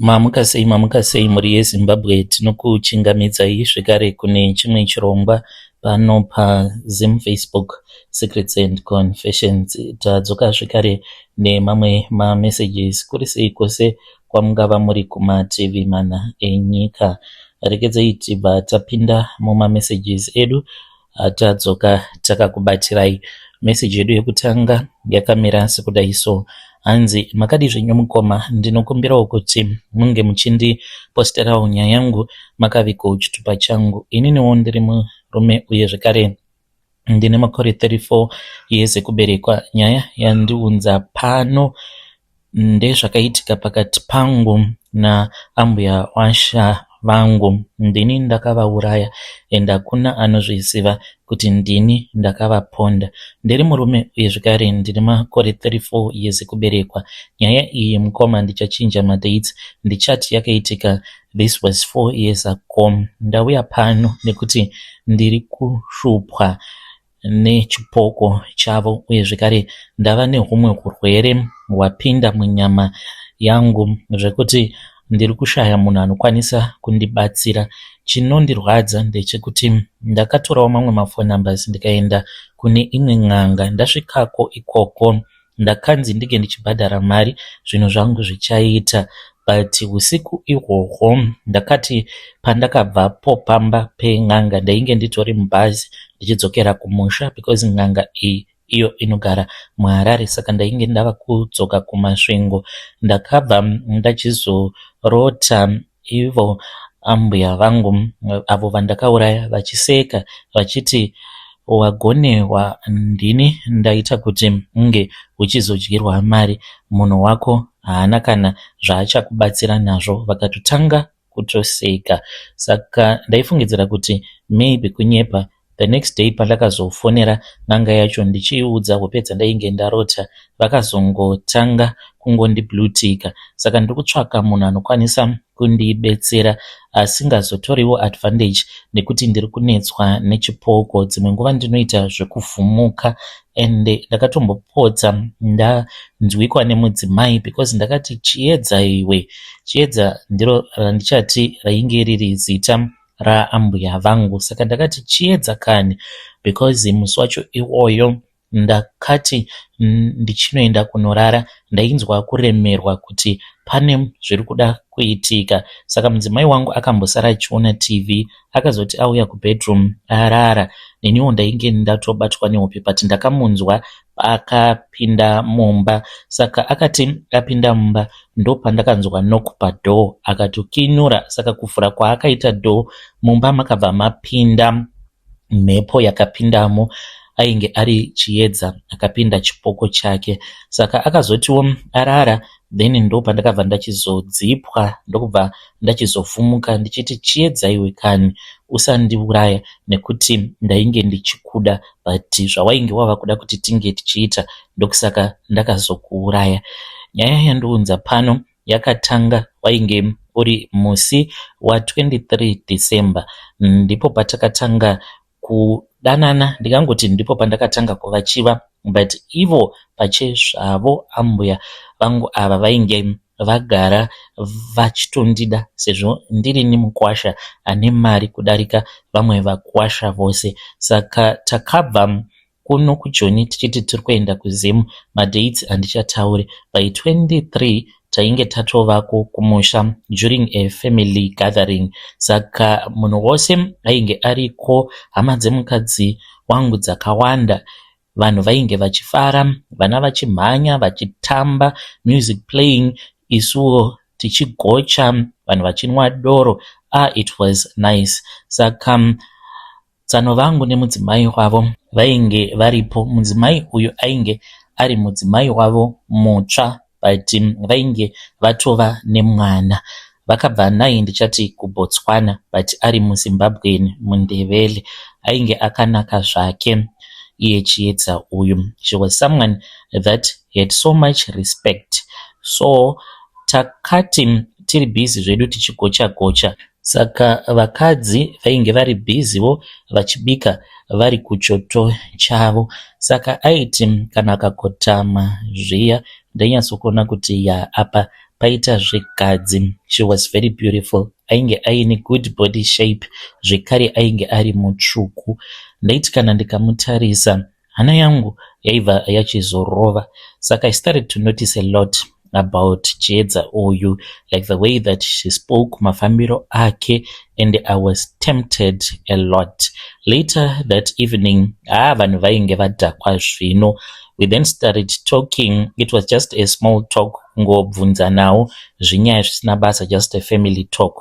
Mamuka sei, mamuka sei mhuri yeZimbabwe. Tinokuchingamidzai zvekare kune chimwe chirongwa pano paZim Facebook Secrets and Confessions. Tadzoka zvekare nemamwe mamessages. Kuri sei kwose kwamungava muri kumativi mana enyika. Regedzai tibva tapinda mumamessages edu atadzoka takakubatirai. Meseji yedu yekutanga yakamira sekudai so. Hanzi makadii zvenyu mukoma, ndinokumbirawo kuti munge muchindiposterawo nyaya yangu makavigawo chitupa changu. Ininiwo ndiri murume uye zvekare ndine makore 34 years ekuberekwa. Nyaya yandiunza pano ndezvakaitika pakati pangu naambuya washa vangu. Ndini ndakavauraya and hakuna anozviziva kuti ndini ndakavaponda. Ndiri murume uye zvekare ndine makore 34 years ekuberekwa. Nyaya iyi mukoma ndichachinja madates ndichati yakaitika this was 4 years ago. Ndauya pano nekuti ndiri kushupwa nechipoko chavo uye zvekare ndava nehumwe hurwere hwapinda munyama yangu zvekuti ndiri kushaya munhu anokwanisa kundibatsira. Chinondirwadza ndechekuti ndakatorawo mamwe maphone numbers ndikaenda kune imwe n'anga. Ndasvikako ikoko ndakanzi ndinge ndichibhadhara mari zvinhu zvangu zvichaita but usiku ihwohwo ndakati pandakabvapo pamba pen'anga ndainge nditori mubhazi ndichidzokera kumusha because n'anga iyi iyo inogara muHarare saka ndainge ndava kudzoka kuMasvingo. Ndakabva ndachizorota ivo ambuya vangu avo vandakauraya vachiseka vachiti wagonewa ndini ndaita kuti unge uchizodyirwa mari munhu wako haana kana zvaachakubatsira nazvo. Vakatotanga kutoseka saka ndaifungidzira kuti maybe kunyepa. The next day pandakazofonera n'anga yacho ndichiiudza hope dzandainge ndarota vakazongotanga kungondiblutika. Saka ndiri kutsvaka munhu anokwanisa kundibetsera asingazotoriwo advantage nekuti ndiri kunetswa nechipoko. Dzimwe nguva ndinoita zvekuvhumuka ende ndakatombopotsa ndanzwikwa nemudzimai because ndakati Chiedza iwe. Chiedza ndiro randichati rainge riri zita raambuya vangu. Saka ndakati Chiedza kani because musi wacho iwoyo ndakati ndichinoenda kunorara ndainzwa kuremerwa kuti pane zviri kuda kuitika. Saka mudzimai wangu akambosara achiona TV akazoti auya kubedroom arara. Neniwo ndainge ndatobatwa nehope but ndakamunzwa akapinda mumba. Saka akati apinda mumba ndopandakanzwa knock padoor akatokinura. Saka kuvhura kwaakaita door mumba makabva mapinda mhepo yakapindamo ainge ari Chiedza akapinda chipoko chake. Saka akazotiwo arara then ndopandakabva ndachizodzipwa ndokubva ndachizofumuka ndichiti Chiedza iwe kani usandiuraya nekuti ndainge ndichikuda but zvawainge wava kuda kuti tinge tichiita ndokusaka ndakazokuuraya. Nyaya yandiunza pano yakatanga wainge uri musi wa23 December ndipo patakatanga kudanana ndingangoti ndipo pandakatanga kuvachiva but ivo pachezvavo ambuya vangu ava vainge vagara vachitondida sezvo ndirini mukwasha ane mari kudarika vamwe vakwasha vose. Saka takabva kuno kuJoni tichiti tiri kuenda kuZim madates handichatauri. By 23 tainge tatovako kumusha during a family gathering. Saka munhu wose ainge ariko hama dzemukadzi wangu dzakawanda. Vanhu vainge vachifara, vana vachimhanya vachitamba, music playing, isuwo tichigocha, vanhu vachinwa doro. Ah it was nice. Saka tsano vangu nemudzimai wavo vainge varipo. Mudzimai uyu ainge ari mudzimai wavo mutsva but vainge vatova nemwana. Vakabva naye ndichati kuBotswana but ari muZimbabwean muNdebele. Ainge akanaka zvake iye Chiedza uyu. She was someone that had so much respect. So takati tiri busy zvedu tichigocha gocha. Saka vakadzi vainge vari busywo vachibika vari kuchoto chavo. Saka aiti kana akakotama zviya ndainyatsokuona kuti ya apa Paita zvegadzi. She was very beautiful. Ainge aine good body shape zvekare ainge ari mutsvuku. Ndaiti kana ndikamutarisa hana yangu yaibva yachizorova. Saka I started to notice a lot about Chiedza uyu, like the way that she spoke, mafambiro ake, and I was tempted a lot. Later that evening, vanhu vainge vadhakwa zvino. We then started talking. It was just a small talk, kungobvunzanawo zvinyaya zvisina basa, just a family talk.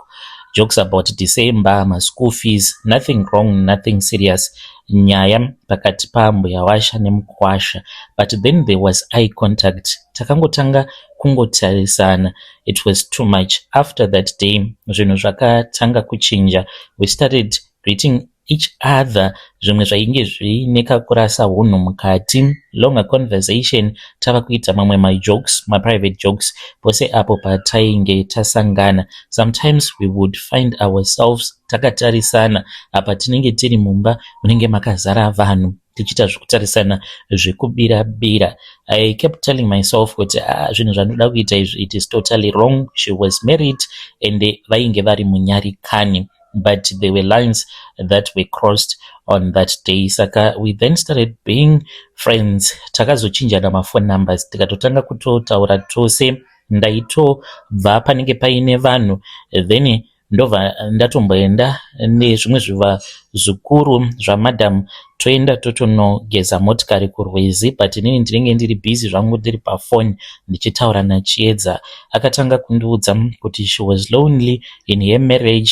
Jokes about December, maschool fees, nothing wrong, nothing serious. Nyaya pakati paambuya washa nemukwasha. But then there was eye contact. Takangotanga kungotarisana. It was too much. After that day, zvinhu zvakatanga kuchinja. We started greeting each other, zvimwe zvainge zviine kakurasa hunhu mukati. Longer conversation, tava kuita mamwe majokes, maprivate jokes pose apo patainge tasangana. Sometimes we would find ourselves takatarisana, apa tinenge tiri mumba munenge makazara vanhu, tichiita zvekutarisana zvekubira bira. I kept telling myself kuti, ah, zvinhu zvandinoda kuita izvi, it is totally wrong. She was married and vainge vari munyarikani, but there were lines that were crossed on that day. Saka we then started being friends. Takazochinjana maphone numbers, tikatotanga kutotaura tose. Ndaitobva panenge paine vanhu, then ndobva ndatomboenda nezvimwe zvivazukuru zvamadhamu, toenda totonogeza motikari kurwizi, but inini ndinenge ndiri busy zvangu, ndiri pafoni ndichitaura naChiedza. Akatanga kundiudza kuti she was lonely in her marriage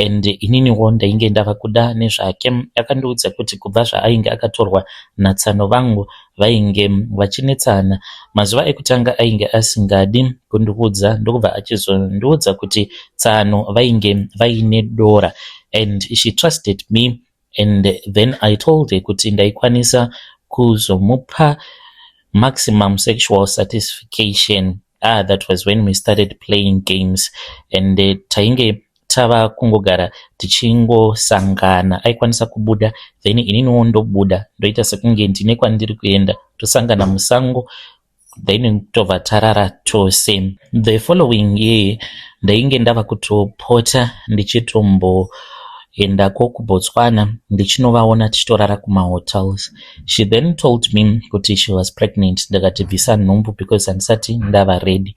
and ininiwo ndainge ndava kuda nezvake. Akandiudza kuti kubva zvaainge akatorwa natsano vangu, vainge vachinetsana. Mazuva ekutanga ainge asingadi kundiudza, ndokubva achizondiudza kuti tsano vainge vaine dora, and she trusted me. And then I told her kuti ndaikwanisa kuzomupa maximum sexual satisfaction. Ah, that was when we started playing games and tainge tava kungogara tichingosangana. Aikwanisa kubuda, then ininiwo ndobuda, ndoita sekunge ndine kwandiri kuenda, tosangana musango, then tobva tarara tose. The following year ndainge ndava kutopota ndichitomboendako kuBotswana, ndichinovaona, tichitorara kumahotels. She then told me kuti she was pregnant. Ndakati, "Bvisa nhumbu because handisati ndava ready."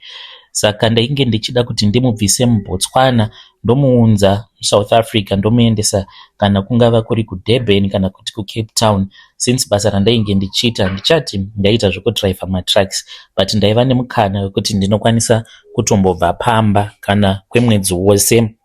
Saka ndainge ndichida kuti ndimubvise muBotswana, ndomuunza muSouth Africa, ndomuendesa kana kungava kuri kuDurban kana kuti kuCape Town, since basa randainge ndichiita, ndichati ndaita zvekudhiraivha matrucks, but ndaiva nemukana wekuti ndinokwanisa kutombobva pamba kana kwemwedzi wose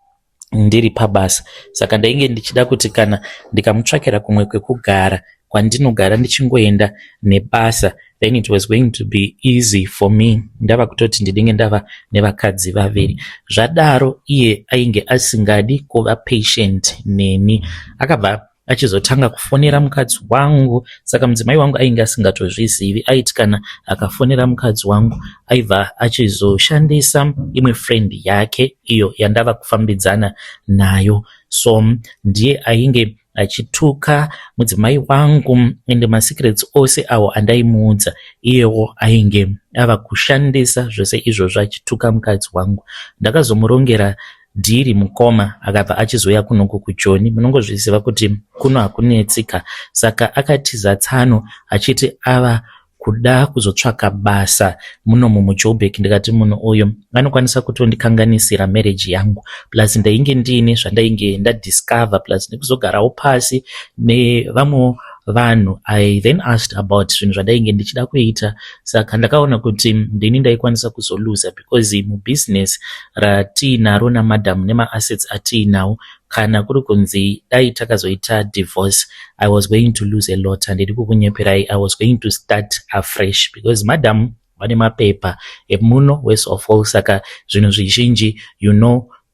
ndiri pabasa. Saka ndainge ndichida kuti kana ndikamutsvakira kumwe kwekugara kwandinogara ndichingoenda nebasa, then it was going to be easy for me. Ndava kutoti ndinenge ndava nevakadzi vaviri. Zvadaro, iye ainge asingadi kuva patient neni. Akabva achizotanga kufonera mukadzi wangu. Saka mudzimai wangu ainge asingatozvizivi. Aiti kana akafonera mukadzi wangu, aibva achizoshandisa imwe friend yake iyo yandava kufambidzana nayo. So ndiye ainge achituka mudzimai wangu, ende masecrets ose awo andaimuudza, iyewo ainge ava kushandisa zvose izvozvo achituka mukadzi wangu. Ndakazomurongera deal mukoma, akabva achizouya kunoku kuJoni. Munongozviziva kuti kuno hakunetsika. Saka akatiza tsano achiti ava kuda kuzotsvaka basa munomu muJoburg. Ndikati munhu uyu anokwanisa kutondikanganisira marriage yangu, plus ndainge ndiine zvandainge ndadiscover, plus nekuzogarawo pasi nevamwewo vanhu. I then asked about zvinhu zvandainge ndichida kuita. Saka ndakaona kuti ndini ndaikwanisa kuzoluza, because mubusiness ratiinaro namadhamu nemaassets atiinawo, kana kuri kunzi dai takazoita divorce, I was going to lose a lot. Handidi kukunyeperai, I was going to start afresh because madam vane mapepa emuno, worst of all. Saka zvinhu zvizhinji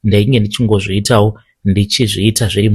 ndainge ndichingozviitawo, ndichizviita zviri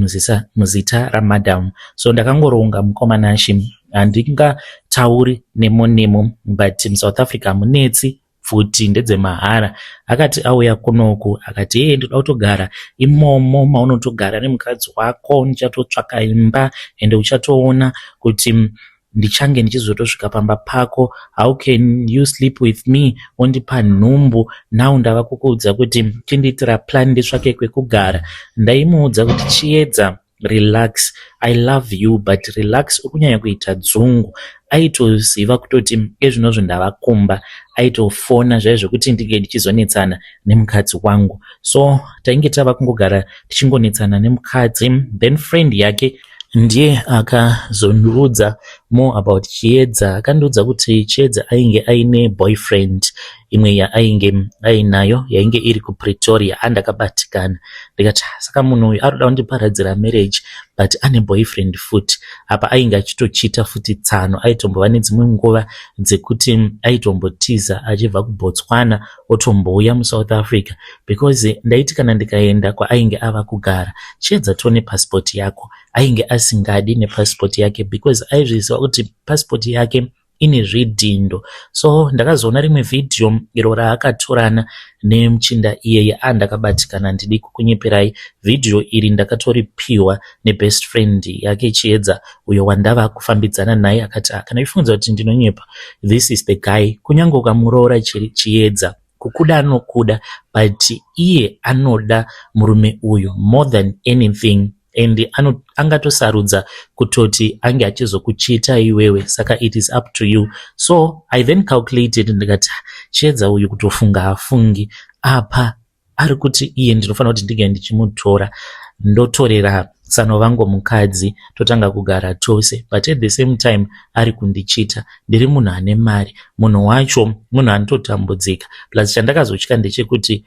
muzita ramadhamu. So ndakangoronga, mukoma Nashi, handingatauri nemo nemo, but muSouth Africa hamunetsi, pfuti ndedzemahara. Akati auya kunoku, akati, "Ee, ndoda kutogara imomo maunotogara nemukadzi wako. Ndichatotsvaka imba ende uchatoona kuti Ndichange ndichizotosvika pamba pako. How can you sleep with me, wondipa nhumbu? Now ndava kukuudza kuti chindiitira plan, nditsvake kwekugara. Ndaimuudza kuti, "Chiedza, relax. I love you, but relax, uri kunyanya kuita dzungu." Aitoziva kutoti ezvinozvo ndava kumba, aitofona zvaivo zvekuti ndinge ndichizonetsana nemukadzi wangu. So tainge tava kungogara tichingonetsana nemukadzi. Then friend yake ndiye akazondiudza more about Chiedza. Akandiudza kuti Chiedza ainge aine boyfriend imwe yaainge ainayo, yainge iri kuPretoria. Andakabatikana, ndikati, "Saka munhu uyu arikuda kundiparadzira marriage, but ane boyfriend futi." Apa ainge achitochita futi tsano. Aitombova nedzimwe nguva dzekuti aitombotiza achibva kuBotswana, otombouya muSouth Africa, because ndaiti kana ndikaenda kwaainge ava kugara, "Chiedza, tione pasipoti yako." Ainge asingadi nepasipoti yake because aizviziva kuti pasipoti yake ine zvidhindo. So ndakazoona rimwe vhidhiyo iro raakatorana nemuchinda iyeye. Andakabatikana, handidi kukunyeperai. Vhidhiyo iri ndakatoripiwa nebest friend yake Chiedza, uyo wandava kufambidzana naye. Akati, ah, "Kana ifunza kuti ndinonyepa, this is the guy. Kunyange ukamuroora, Chiedza kukuda anokuda, but iye anoda murume uyu more than anything, and angatosarudza kutoti ange achizokuchita iwewe. Saka it is up to you." So I then calculated, ndikati, "Chiedza uyu kutofunga hafungi. Apa ari kuti iye ndinofanira kuti ndinge ndichimutora, ndotorera tsano vangu mukadzi, totanga kugara tose, but at the same time ari kundichita. Ndiri munhu ane mari, munhu wacho munhu anototambudzika." Plus chandakazotya ndechekuti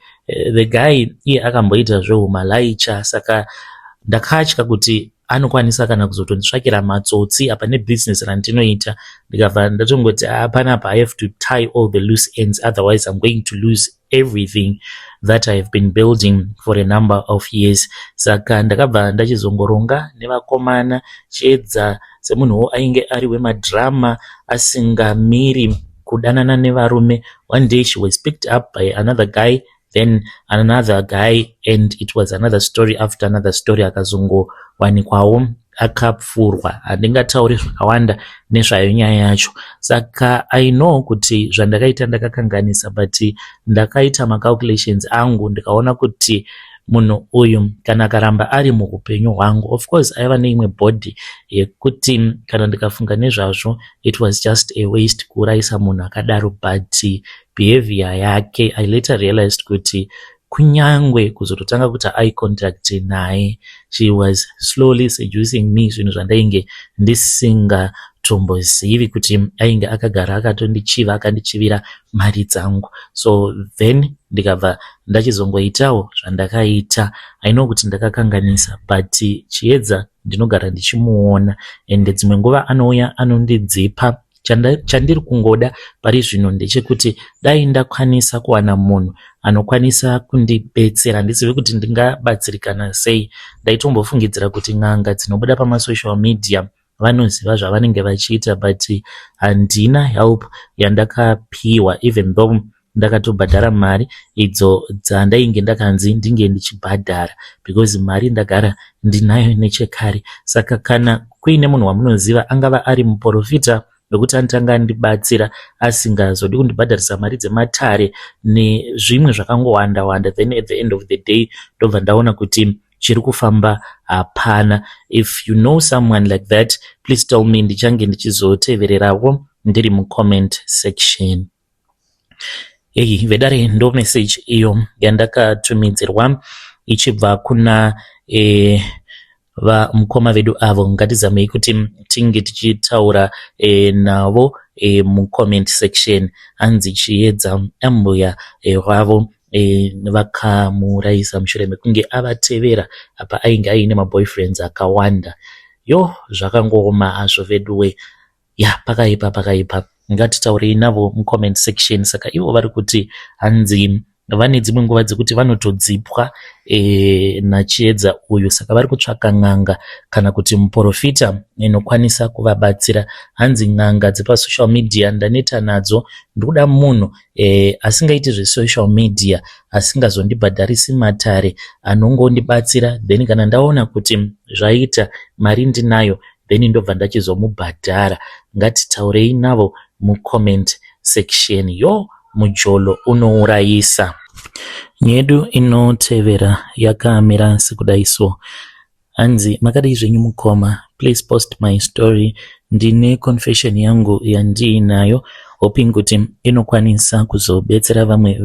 the guy iye akamboita zvehumalaicha, saka ndakatya kuti anokwanisa kana kuzotonditsvakira matsotsi apa nebhizinesi randinoita. Ndikabva ndatongoti, "Panapa I have to tie all the loose ends, otherwise I'm going to lose everything that I have been building for a number of years." Saka ndakabva ndachizongoronga nevakomana. Chiedza semunhuwo ainge ari wemadhirama, asingamiri kudanana nevarume, one day she was picked up by another guy, then another guy, and it was another story after another story. Akazongowanikwawo akapfurwa. Handingatauri zvakawanda nezvayo nyaya yacho. Saka I know kuti zvandakaita ndakakanganisa, but ndakaita macalculations angu, ndikaona kuti munhu uyu kana akaramba ari muupenyu hwangu, of course aiva neimwe body yekuti kana ndikafunga nezvazvo, it was just a waste kuurayisa munhu akadaro. But behavior yake, I later realized kuti kunyangwe kuzototanga kuita eye contact naye, she was slowly seducing me, zvinhu zvandainge ndisingatombozivi kuti ainge akagara akatondichiva, akandichivira mari dzangu. So then ndikabva ndachizongoitawo zvandakaita. I know kuti ndakakanganisa, but Chiedza ndinogara ndichimuona, ende dzimwe nguva anouya anondidzipa. Chandiri kungoda pari zvino ndechekuti dai ndakwanisa kuwana munhu anokwanisa kundibetsera. Handizivi kuti ndingabatsirikana sei. Ndaitombofungidzira kuti n'anga dzinobuda pamasocial media vanoziva zvavanenge vachiita, but handina help yandakapiwa, even though ndakatobhadhara mari idzo dzandainge ndakanzi ndinge ndichibhadhara, because mari ndagara ndinayo nechekare. Saka kana kuine munhu wamunoziva, angava ari muprofita wekuti anotanga andibatsira asingazodi kundibhadharisa mari dzematare nezvimwe zvakangowanda wanda, then at the end of the day ndobva ndaona kuti chiri kufamba hapana. If you know someone like that, please tell me. Ndichange ndichizotevererawo ndiri mucomment section. Ei vedare, ndo message iyo yandakatumidzirwa ichibva kuna vamukoma vedu avo. Ngatizamei kuti tinge tichitaura navo mucomment section. Hanzi Chiedza ambuya vavo vakamurayisa mushure mekunge avatevera. Apa ainge aine maboyfriends akawanda. Yo, zvakangooma hazvo veduwe. Ya, pakaipa, pakaipa. Ngatitaurei navo mucomment section. Saka ivo vari kuti hanzi vane dzimwe nguva dzekuti vanotodzipwa naChiedza uyu, saka vari kutsvaka n'anga kana kuti muprofita inokwanisa kuvabatsira. Hanzi, "N'anga dzepasocial media ndaneta nadzo. Ndikuda munhu asingaiti zvesocial media, asingazondibhadharisi matare, anongondibatsira. Then kana ndaona kuti zvaita, mari ndinayo, Then ndobva ndachizomubhadhara. Ngatitaurei navo mucomment section. Yo, mujolo unourayisa. Nyedu inotevera yakamira sekudai so. Hanzi, "Makadii zvenyu mukoma? Please post my story. Ndine confession yangu yandiinayo, hoping kuti inokwanisa kuzobetsera vamwe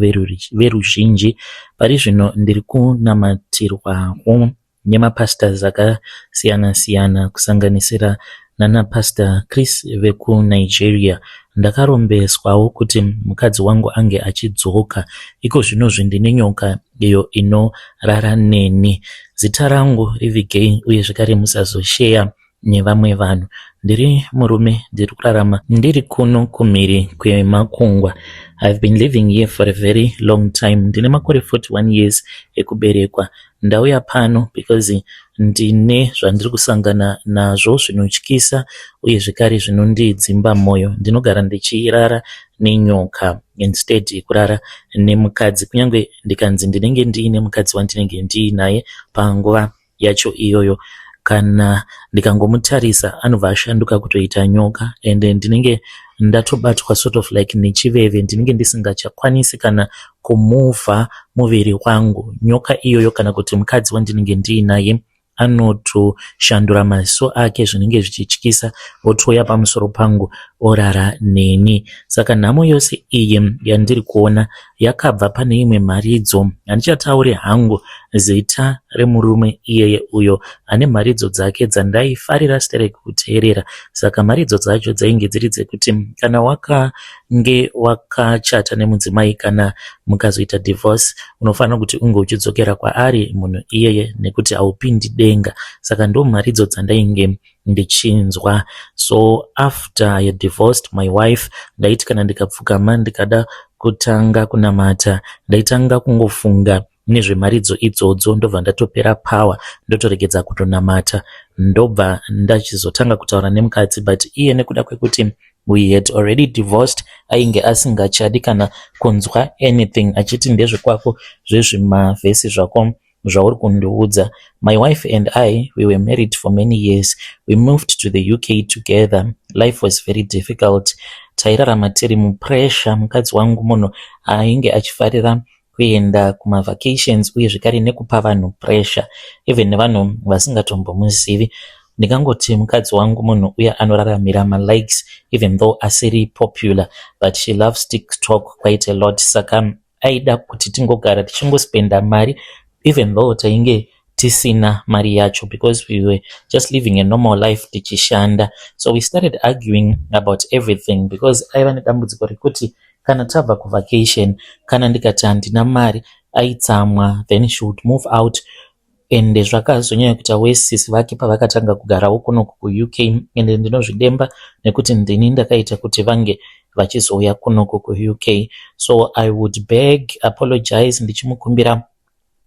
veruzhinji. Pari zvino ndiri kunamatirwawo nemapastors akasiyana siyana, kusanganisira nana Pastor Chris vekuNigeria. Ndakarombeswawo kuti mukadzi wangu ange achidzoka. Iko zvinozvi ndine nyoka iyo inorara neni. Zita rangu rivigei uye zvekare musazosheya nevamwe vanhu. Ndiri murume, ndiri kurarama ndiri kuno kumhiri kwemakungwa. I've been living here for a very long time. Ndine makore 41 years ekuberekwa. Ndauya pano because ndine zvandiri kusangana nazvo zvinotyisa uye zvekare zvinondidzimba mwoyo. Ndinogara ndichirara nenyoka instead yekurara nemukadzi, kunyange ndikanzi ndinenge ndiine mukadzi wandinenge ndiinaye panguva yacho iyoyo. Kana ndikangomutarisa, anobva ashanduka kutoita nyoka, ende ndinenge ndatobatwa sort of like nechiveve. Ndinenge ndisingachakwanisi kana kumuvha muviri wangu. Nyoka iyoyo kana kuti mukadzi wandinenge ndiinaye anotoshandura maziso ake zvinenge zvichityisa, otouya pamusoro pangu orara neni. Saka nhamo yose iyi yandiri kuona yakabva pane imwe mharidzo. Handichatauri hangu zita remurume iyeye, uyo ane mharidzo dzake dzandaifarira stereki kuteerera. Saka mharidzo dzacho dzainge dziri dzekuti kana wakange wakachata nemudzimai, kana mukazoita divorce, unofanira kuti unge uchidzokera kwaari munhu iyeye nekuti haupindi denga. Saka ndo mharidzo dzandainge ndichinzwa. So after I had divorced my wife, ndaiti kana ndikapfugama ndikada kutanga kunamata, ndaitanga kungofunga nezvemharidzo idzodzo, ndobva ndatopera power, ndotoregedza kutonamata. Ndobva ndachizotanga kutaura nemukadzi, but iye nekuda kwekuti we had already divorced, ainge asingachadi kana kunzwa anything, achiti, 'Ndezvekwako zvezvimavhesi zvako zvauri kundiudza.' My wife and I, we were married for many years. We moved to the UK together. Life was very difficult. Tairarama tiri mupressure. Mukadzi wangu munhu ainge achifarira kuenda kumavacations uye zvekare nekupa vanhu pressure, even nevanhu vasingatombomuzivi. Ndingangoti mukadzi wangu munhu uye anoraramira malikes, even though asiri popular, but she loves TikTok quite a lot. Saka aida kuti tingogara tichingospenda mari, even though tainge tisina mari yacho, because we were just living a normal life tichishanda. So we started arguing about everything because aiva nedambudziko rekuti kana tabva kuvacation, kana ndikati handina mari, aitsamwa. Then she would move out, ende zvakazonyanya kuita wesisi vake pavakatanga kugarawo kunoku kuUK. Ende ndinozvidemba nekuti ndini ndakaita kuti vange vachizouya kunoku kuUK. So I would beg, apologize, ndichimukumbira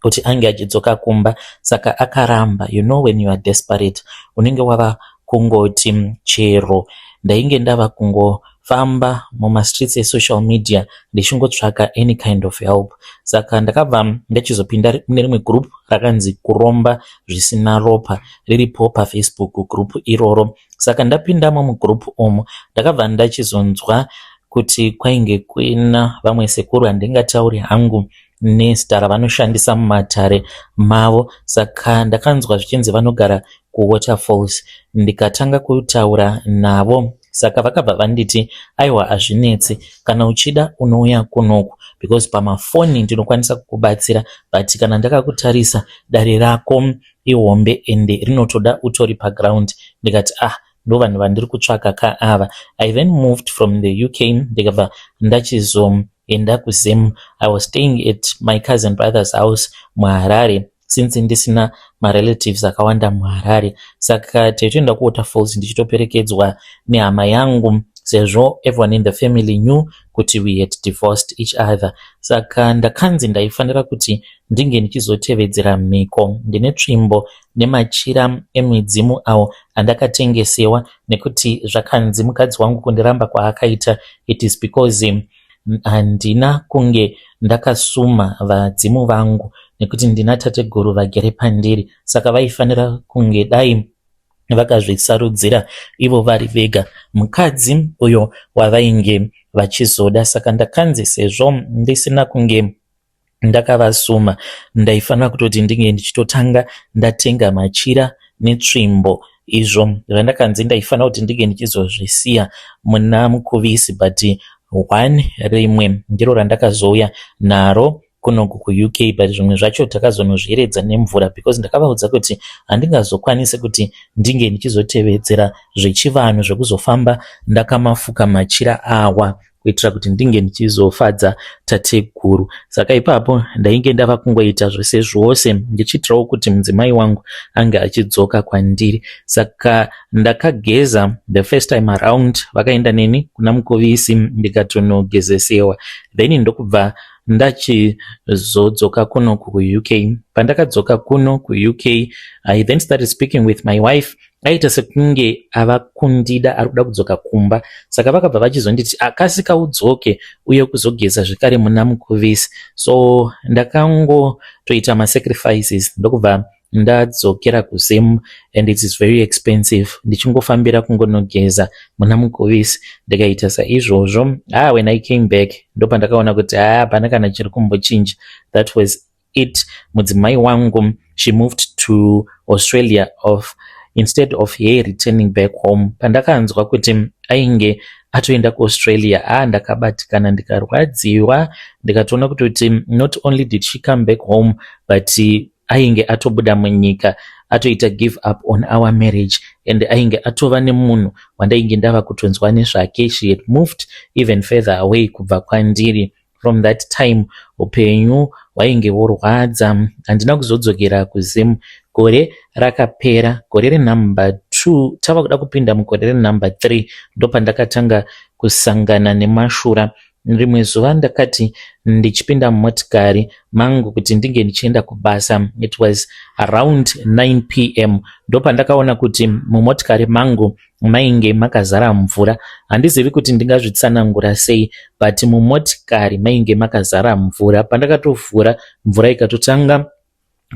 kuti ange achidzoka kumba, saka akaramba. You know, when you are desperate, unenge wava kungoti chero. Ndainge ndava kungofamba mumastreets esocial media ndichingotsvaka any kind of help. Saka ndakabva ndachizopinda mune rimwe group rakanzi Kuromba Zvisina Ropa, riripo paFacebook group iroro. Saka ndapindamo mugroup umu, ndakabva ndachizonzwa kuti kwainge kuina vamwe sekuru, handingatauri hangu nezita ravanoshandisa mumatare mavo. Saka ndakanzwa zvichinzi vanogara kuWaterfalls. Ndikatanga kutaura navo, saka vakabva vanditi, 'Aiwa, hazvinetsi, kana uchida unouya kunoku, because pamafoni ndinokwanisa kukubatsira, but kana ndakakutarisa, dare rako ihombe ende rinotoda utori paground.' Ndikati, 'Ah, ndo vanhu vandiri kutsvaka ka ava.' I then moved from the UK, ndikabva ndachizoenda kuZim. I was staying at my cousin brother's house muHarare, since ndisina marelatives akawanda muHarare. Saka taitoenda kuWaterfalls ndichitoperekedzwa nehama yangu, sezvo everyone in the family knew kuti we had divorced each other. Saka ndakanzi ndaifanira kuti ndinge ndichizotevedzera mhiko. Ndine tsvimbo nemachira emidzimu awo andakatengesewa, nekuti zvakanzi mukadzi wangu kundiramba kwaakaita, it is because handina kunge ndakasuma vadzimu vangu, nekuti ndina tateguru vagere pandiri. Saka vaifanira kunge dai Vakazvisarudzira ivo vari vega mukadzi uyo wavainge vachizoda. Saka ndakanzi sezvo ndisina kunge ndakavasuma, ndaifanira kutoti ndinge ndichitotanga ndatenga machira netsvimbo, izvo zvandakanzi ndaifanira kuti ndinge ndichizozvisiya muna Mukuvisi. But one rimwe ndiro randakazouya naro kunoku kuUK, but zvimwe zvacho takazonozviyeredza nemvura because ndakavaudza kuti handingazokwanisi kuti ndinge ndichizotevedzera zvechivanhu zvekuzofamba ndakamafuka machira awa kuitira kuti ndinge ndichizofadza tateguru. Saka ipapo ndainge ndava kungoita zvose zvose ndichiitirawo kuti mudzimai wangu ange achidzoka kwandiri. Saka ndakageza the first time around, vakaenda neni kuna Mukuvisi, ndikatonogezesewa, then ndokubva ndachizodzoka kuno kuUK. Pandakadzoka kuno kuUK, I then started speaking with my wife. Aita sekunge ava kundida, ari kuda kudzoka kumba. Saka vakabva vachizonditi, "Akasika udzoke uye kuzogeza zvekare muna Mukuvisi." So ndakangotoita masacrifices, ndokubva ndadzokera kuZim, and it is very expensive, ndichingofambira kungonogeza muna Mukuvisi. Ndikaita saizvozvo. Ah, when I came back, ndopandakaona kuti ah, hapana kana chiri kumbochinja. That was it. Mudzimai wangu, she moved to Australia of instead of her returning back home. Pandakanzwa kuti ainge atoenda kuAustralia, ah, ndakabatikana, ndikarwadziwa, ndikatoona kutoti not only did she come back home, but ainge atobuda munyika, atoita give up on our marriage, and ainge atova nemunhu wandainge ndava kutonzwa nezvake. She had moved even further away kubva kwandiri. From that time upenyu hwainge hworwadza. Handina kuzodzokera kuZim. Gore rakapera, gore renumber 2, tava kuda kupinda mugore renumber 3, ndopandakatanga kusangana nemashura. Rimwe zuva ndakati ndichipinda mumotikari mangu kuti ndinge ndichienda kubasa, it was around 9 p.m., ndopandakaona kuti mumotikari mangu mainge makazara mvura. Handizivi kuti ndingazvitsanangura sei, but mumotikari mainge makazara mvura. Pandakatovhura, mvura ikatotanga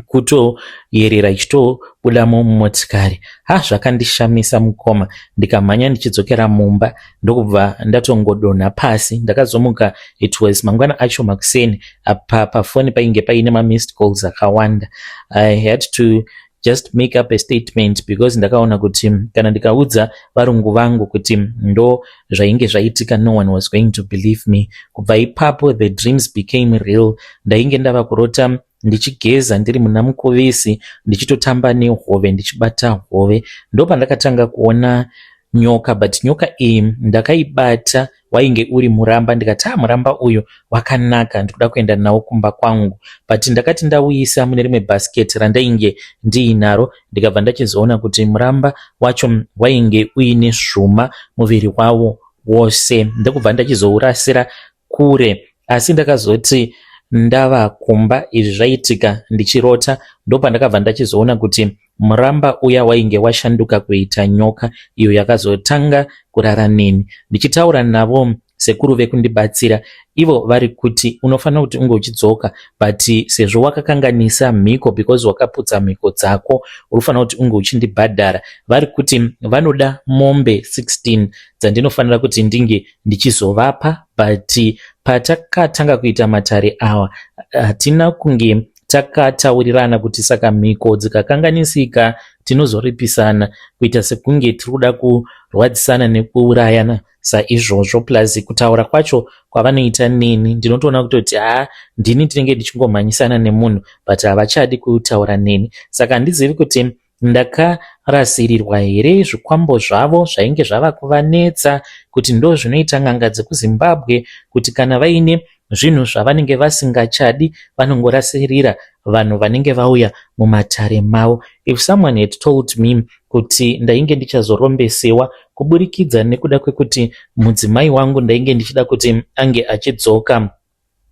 kutoyerera ichitobudamo mumotikari. Ha, zvakandishamisa, mukoma. Ndikamhanya ndichidzokera mumba, ndokubva ndatongodonha pasi. Ndakazomuka, it was mangwana acho makuseni. Apa pafoni painge paine mamissed calls akawanda. I had to just make up a statement because ndakaona kuti kana ndikaudza varungu vangu kuti ndo zvainge zvaitika, no one was going to believe me. Kubva ipapo the dreams became real. Ndainge ndava kurota ndichigeza ndiri muna Mukuvisi, ndichitotamba nehove, ndichibata hove. Ndopandakatanga kuona nyoka, but nyoka iyi ndakaibata wainge uri muramba. Ndikati, "A, muramba uyu wakanaka, ndikuda kuenda nawo kumba kwangu." But ndakati ndauisa mune rimwe bhasiketi randainge ndiinaro, ndikabva ndachizoona kuti muramba wacho wainge uine zvuma muviri wawo wose, ndokubva ndachizourasira kure. Asi ndakazoti ndava kumba, izvi zvaitika ndichirota, ndopandakabva ndachizoona kuti muramba uya wainge washanduka kuita nyoka, iyo yakazotanga kurara neni. Ndichitaura navo sekuru vekundibatsira, ivo vari kuti, "Unofanira kuti unge uchidzoka, but sezvo wakakanganisa mhiko, because wakaputsa mhiko dzako, unofanira kuti unge uchindibhadhara." Vari kuti vanoda mombe 16 dzandinofanira kuti ndinge ndichizovapa. But patakatanga kuita matare awa, hatina kunge takataurirana kuti saka mhiko dzikakanganisika tinozoripisana, kuita sekunge tiri kuda kurwadzisana nekuurayana saizvozvo. Plus kutaura kwacho kwavanoita neni, ndinotoona kutoti haa, ndini ndinenge ndichingomhanyisana nemunhu, but havachadi kutaura neni. Saka handizivi kuti ndakarasirirwa here zvikwambo zvavo zvainge zvava kuvanetsa, kuti ndo zvinoita n'anga dzekuZimbabwe, kuti kana vaine zvinhu zvavanenge vasingachadi vanongorasirira vanhu vanenge vauya mumatare mavo. If someone had told me kuti ndainge ndichazorombesewa kuburikidza nekuda kwekuti mudzimai wangu ndainge ndichida kuti ange achidzoka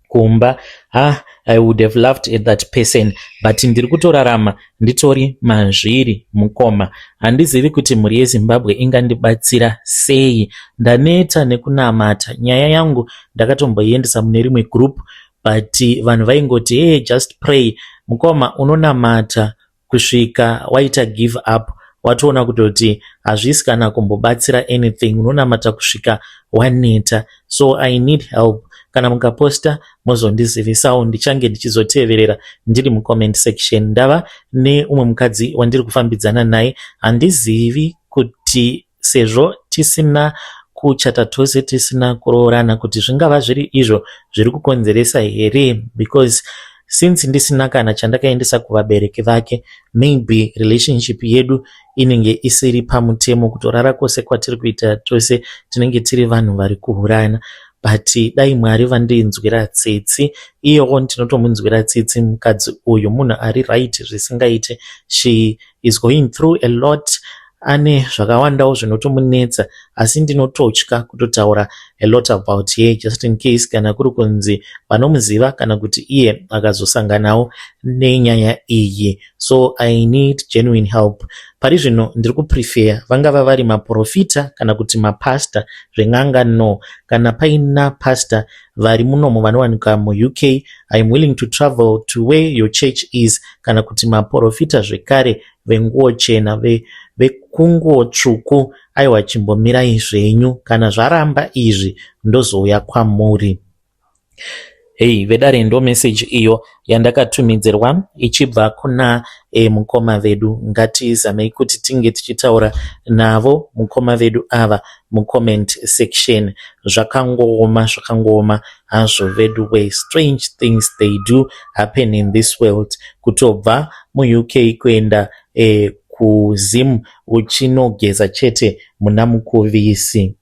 kumba, ha, I would have laughed at that person. But ndiri kutorarama nditori mazviri, mukoma. Handizivi kuti mhuri yeZimbabwe ingandibatsira sei. Ndaneta nekunamata. Nyaya yangu ndakatomboiendesa mune rimwe group, but vanhu vaingoti, "Hey, just pray." Mukoma, unonamata kusvika waita give up. Watoona kutoti hazvisi kana kumbobatsira anything, unonamata kusvika waneta. So I need help. Kana mukaposta mozondizivisawo, ndichange ndichizoteverera ndiri mucomment section. Ndava neumwe mukadzi wandiri kufambidzana naye. Handizivi kuti sezvo tisina kuchata tose, tisina kuroorana, kuti zvingava zviri izvo zviri kukonzeresa here, because since ndisina kana chandakaendesa kuvabereki vake, maybe relationship yedu inenge isiri pamutemo. Kutorara kwose kwatiri kuita tose, tinenge tiri vanhu vari kuhurana. But dai Mwari vandinzwira tsitsi. Iyewo ndinotomunzwira tsitsi mukadzi uyu, munhu ari right zvisingaite. She is going through a lot, ane zvakawandawo zvinotomunetsa, asi ndinototya kutotaura a lot about her, just in case kana kuri kunzi vanomuziva kana kuti iye akazosanganawo nenyaya iyi. So I need genuine help. Pari zvino ndiri kuprefer vangava vari maprofita kana kuti mapasta. Zven'anga, no. Kana paina pastor vari munomo vanowanikwa muUK, I am willing to travel to where your church is, kana kuti maprofita zvekare venguo chena, vekunguo tsvuku. Aiwa, chimbomirai zvenyu. Kana zvaramba izvi, ndozouya kwamuri. Hei vedare, ndo meseji iyo yandakatumidzirwa ichibva kuna mukoma vedu. Ngatizamei kuti tinge tichitaura navo mukoma vedu ava mucomment section. Zvakangooma, zvakangooma hazvo vedu way. Strange things, they do happen in this world. Kutobva muUK kuenda kuZim uchinogeza chete muna Mukuvisi.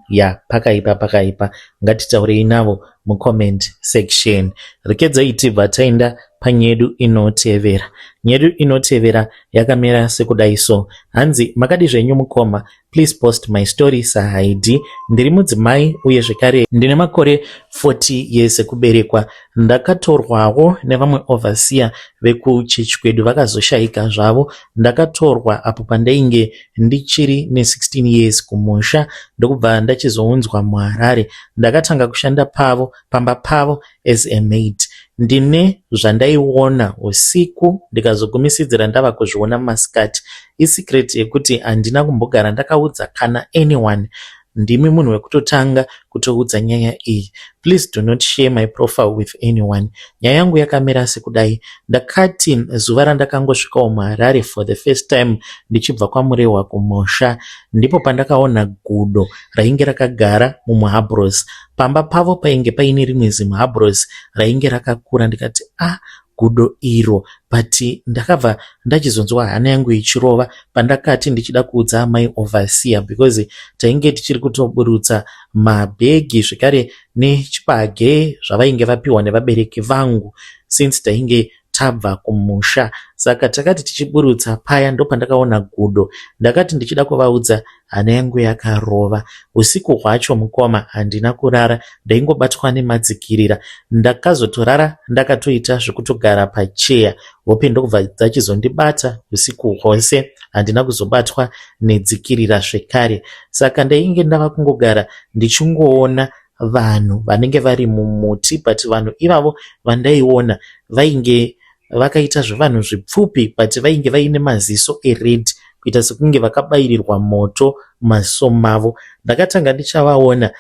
Ya, pakaipa, pakaipa. Ngatitaurei navo mucomment section. Rekedzai tibva taenda panyedu inotevera. Nyedu inotevera yakamira sekudai so. Hanzi, "Makadi zvenyu mukoma? Please post my story sahaidi. Ndiri mudzimai uye zvekare ndine makore 40 years ekuberekwa. Ndakatorwawo nevamwe overseer vekuchechi kwedu, vakazoshayika zvavo. Ndakatorwa apo pandainge ndichiri ne16 years kumusha, ndokubva ndachizounzwa muHarare. Ndakatanga kushanda pavo, pamba pavo, as a maid. Ndine zvandaiona usiku, ndikazogumisidzira ndava kuzviona masikati. Isecret yekuti handina kumbogara ndakaudza kana anyone. Ndimi munhu wekutotanga kutoudza nyaya iyi. Please do not share my profile with anyone. Nyaya yangu yakamira sekudai. Ndakati zuva randakangosvikawo muHarare for the first time ndichibva kwaMurehwa kumusha, ndipo pandakaona gudo rainge rakagara mumuhabros. Pamba pavo painge paine rimwe zimuhabros rainge rakakura. Ndikati, 'Ah, gudo iro.' But ndakabva ndachizonzwa hana yangu ichirova pandakati ndichida kuudza amai overseer, because tainge tichiri kutoburutsa mabhegi zvekare nechibage zvavainge vapiwa nevabereki vangu since tainge tabva kumusha. Saka takati tichiburutsa paya, ndopandakaona gudo. Ndakati ndichida kuvaudza, hana yangu yakarova. Usiku hwacho mukoma, handina kurara, ndaingobatwa nemadzikirira. Ndakazotorara ndakatoita zvekutogara pacheya, hope ndokubva dzachizondibata usiku hwose. Handina kuzobatwa nedzikirira zvekare. Saka ndainge ndava kungogara ndichingoona vanhu vanenge vari mumuti, but vanhu ivavo vandaiona vainge vakaita zvevanhu zvipfupi, but vainge vaine maziso ered, kuita sekunge vakabayirirwa moto mumaziso mavo. Ndakatanga ndichavaona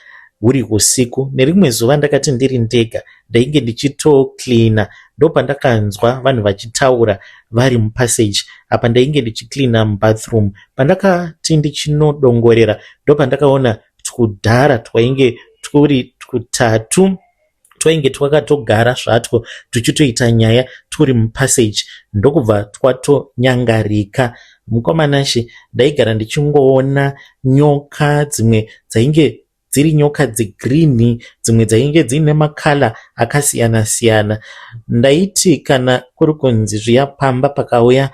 huri usiku. Nerimwe zuva ndakati ndiri ndega, ndainge ndichitocleana, ndopandakanzwa vanhu vachitaura vari mupassage. Apa ndainge ndichicleana mubathroom. Pandakati ndichinodongorera, ndopandakaona twudhara twainge turi twutatu, twainge twakatogara zvatwo tuchitoita nyaya turi mupassage, ndokubva twatonyangarika. Mukomanashe, ndaigara ndichingoona nyoka, dzimwe dzainge dziri nyoka dzegreen, dzimwe dzainge dziine macolour akasiyana siyana. Ndaiti kana kuri kunzi zviya pamba pakauya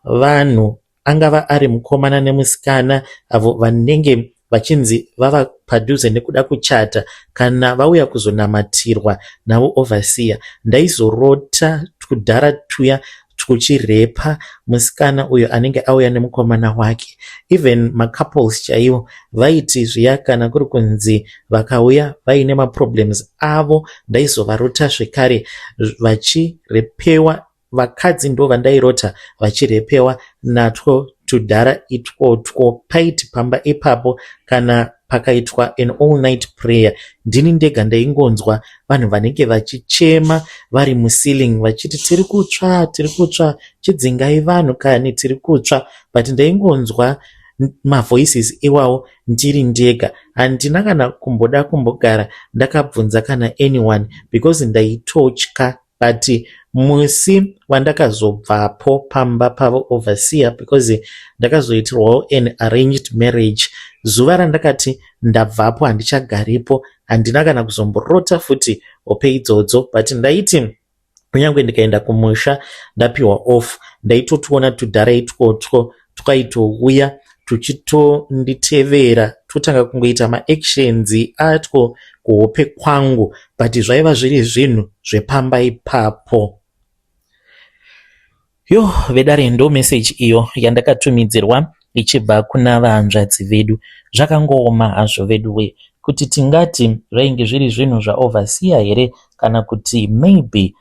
vanhu, angava ari mukomana nemusikana, avo vanenge vachinzi vava padhuze nekuda kuchata, kana vauya kuzonamatirwa navo overseer, ndaizorota twudhara tuya twuchirepa musikana uyo anenge auya nemukomana wake. Even macouples chaivo, vaiti zviya kana kuri kunzi vakauya vaine maproblems avo, ndaizovarota zvekare vachirepewa. Vakadzi ndo vandairota vachirepewa natwo. tudhara itwotwo. Paiti pamba ipapo kana pakaitwa an all night prayer ndini ndega ndaingonzwa vanhu vanenge vachichema vari muceiling vachiti tiri kutsva, tiri kutsva, chidzingai vanhu kani tiri kutsva. But ndaingonzwa mavoices iwawo ndiri ndega. Handina kana kumboda kumbogara ndakabvunza kana anyone because ndaitotya. But musi wandakazobvapo pamba pavo overseer, because ndakazoitirwawo an arranged marriage, zuva randakati ndabvapo handichagaripo, handina kana kuzomborota futi hope idzodzo. But ndaiti kunyange ndikaenda kumusha ndapiwa off, ndaitotoona tudhara itwotwo twaitouya tuchitonditevera, totanga kungoita maactions atwo kuhope kwangu, but zvaiva zviri zvinhu zvepamba ipapo. Yo vedare, ndo meseji iyo yandakatumidzirwa ichibva kuna vahanzvadzi vedu. Zvakangooma hazvo vedu we, kuti tingati zvainge zviri zvinhu zvaoverseer here, kana kuti maybe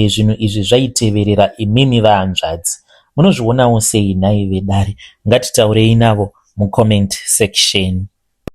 zvinhu izvi zvaiteverera imimi vahanzvadzi? Munozvionawo sei nhai vedare? Ngatitaurei navo mucomment section.